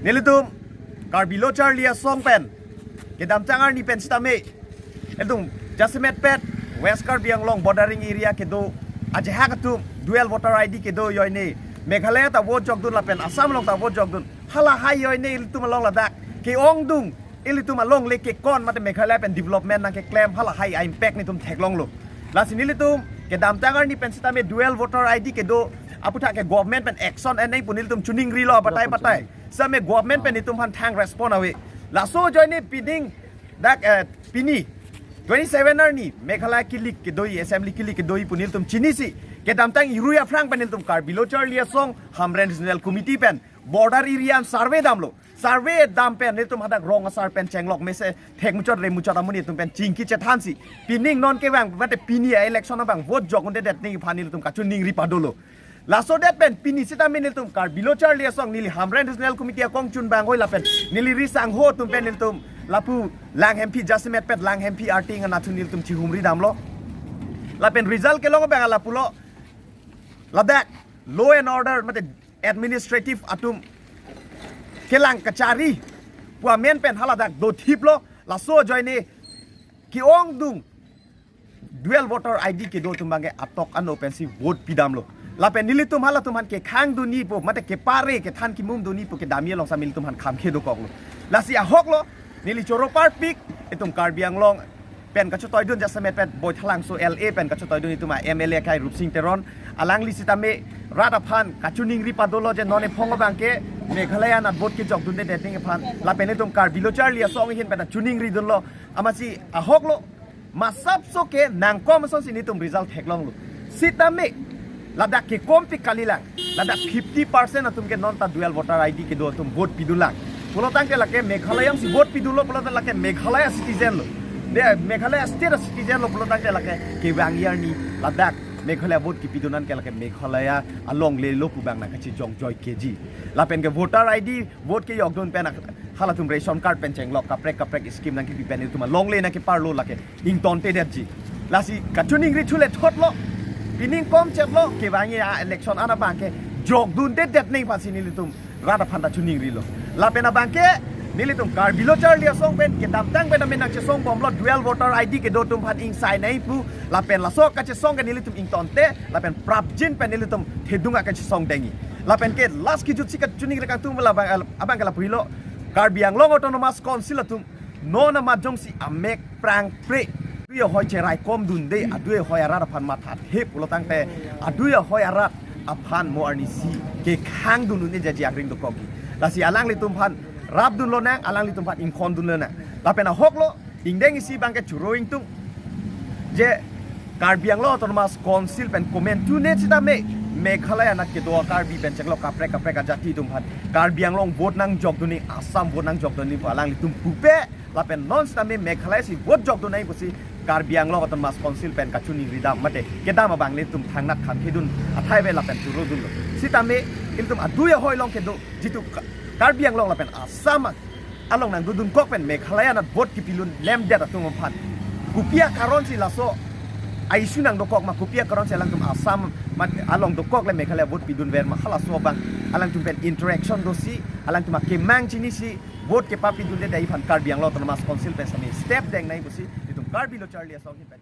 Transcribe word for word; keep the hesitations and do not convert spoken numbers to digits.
Nelitum Karbi Lo Charli Asong pen kedamtang arni pen sitame, ilitum jasemet pet West Karbi Anglong bordering area kedo ajahak atum dual voter I D kedo ajoine Meghalaya ta vote jokdun lapen Assam along ta vote jokdun. Halahai ajoine ilitum along ladak ke-ongdung, ilitum alongle kekon mate Meghalaya pen development nangkeklem halahai a-impact nelitum theklonglo. Lasi nelitum kedamtang arni pen sitame dual voter I D kedo aputhak ke government pen action en nangji pu nelitum chiningrilo batai batai. Sitame government pen nelitum aphan thang respond ave. Laso ajoine pining dak, eh, pini twenty-seven arni Meghalaya kilik kedoji, assembly kilik kedoji pu nelitum chinisi. Kedamtang irui aphrang pen nelitum Karbi Lo Charli Asong Hamren Regional Committee pen border area an survey damlo. Survey dam pen nelitum hadak rong asar pen chenglok mesen thek muchot re muchot amonit atum pen chingki chethansi, pining non kevang mate pini a-election abang vote jokdundedet nangji aphan nelitum kachiningri padolo. Laso det pen pini sitame nelitum Karbi Lo Charli Asong, neli Hamren Regional Committee akongchun abang hoi lapen neli risangho atum pen nelitum lapu Langhemphi jasemet pet Langhemphi arting anatthu nelitum chihumri damlo. Lapen result kelong abang lapulo, ladak law and order mate administrative atum kelang kachari pu amen pen haladak dothiplo. Laso ajoine ke-ongdung dual voter I D kedo atum abangke atok ano pensi vote pidamlo. Lapen nelitum halatum aphan kekhang dunji pu mate kepare kethan kimum dunji pu kedamji along sitame nelitum aphan khamkhe dokoklo. Lasi ahoklo, neli choro parpik, itum Karbi Anglong pen kachetoidun jasemet pet Boithalangso L A pen kachetoidun itum a-M L A akhai Rupsing Teron, alangli sitame rat aphan kachiningri padolo je non ephong abangke Meghalaya anat vote kejokdundedet nangji aphan, lapen itum Karbi Lo Charli Asong ahin pen chiningridunlo. Amatsi ahoklo, masapso ke nangkom asonsi nelitum result theklonglo. Sitame ladak kekompik kalilang, ladak fifty percent atum ke non ta dual voter I D kedo atum vote pidunlang. Pulotangte lake Meghalaya si vote pidunlo, pulotangte lake Meghalaya citizen lo. De Meghalaya state citizen lo, pulotangte lake kevangji arni ladak Meghalaya vote kepidun an ke lake Meghalaya alongle lo pu abang nangkachijong joikeji. Lapen ke voter I D vote kejokdun pen ak-, halatum ration card pen chenglok kaprek kaprek scheme nangkepi pen itum alongle nangkeparlo lake ingtontedetji. Lasi kachiningri chule thotlo, pining kom chetlo, kevangji a-election an abangke jokdundedet nangji aphansi nelitum rat aphan ta chiningrilo. Lapen abangke nelitum Karbi Lo Charli Asong pen kedamtang pen amen nangchesongbomlo, dual voter I D kedo atum aphan ingsai nangji pu. Lapen laso kachesong ke nelitum ingtonte, lapen prapjin pen nelitum thedung akachesong dengji. Lapen ke last kejutsi kachiningri kangtung abang, abangke lapu helo, Karbi Anglong Autonomous Council atum non amat jongsi amek prangpre, adui ahoi cheraikom dunde, adui ahoi arat aphan mathathe pulotangte adui ahoi arat aphan mo arnisi kekhang dun un-e jaji akring dokokji. Lasi alanglitum aphan rapdunlonang, alanglitum aphan ingkhondunlonang. Lapen ahoklo, ingdeng isi abangke choro ingtung je Karbi Anglong Autonomous Council pen komantunet sitame Meghalaya anat kedo Karbi pen chenglok kaprek kaprek ajati atum aphan Karbi Anglong vote nangjokdunji, Assam vote nangjokdunji pu alanglitum pupe, lapen non sitame Meghalaya si vote jokdun nangji pusi Karbi Anglong Autonomous Council pen kachiningridam mate kedam abang nelitum thangnat khamkhedun athai ave lapen chorodunlo. Sitame ilitum adui ahoi along kedo jitu Ka-, Karbi Anglong lapen Assam along nangdodun kok pen Meghalaya anat vote kepilun lemdet atum aphan kopi akaron si laso a-issue nangdokok ma, kopi akaron si alangtum Assam mat along dokok le Meghalaya vote pidunver ma, halaso abang alangtum pen interaction dosi, alangtum akemang chinisi vote kepapidunde dai aphan Karbi Anglong Autonomous Council pen sitame step deng nangji pusi itum Karbi Lo Charli Asong ahin pen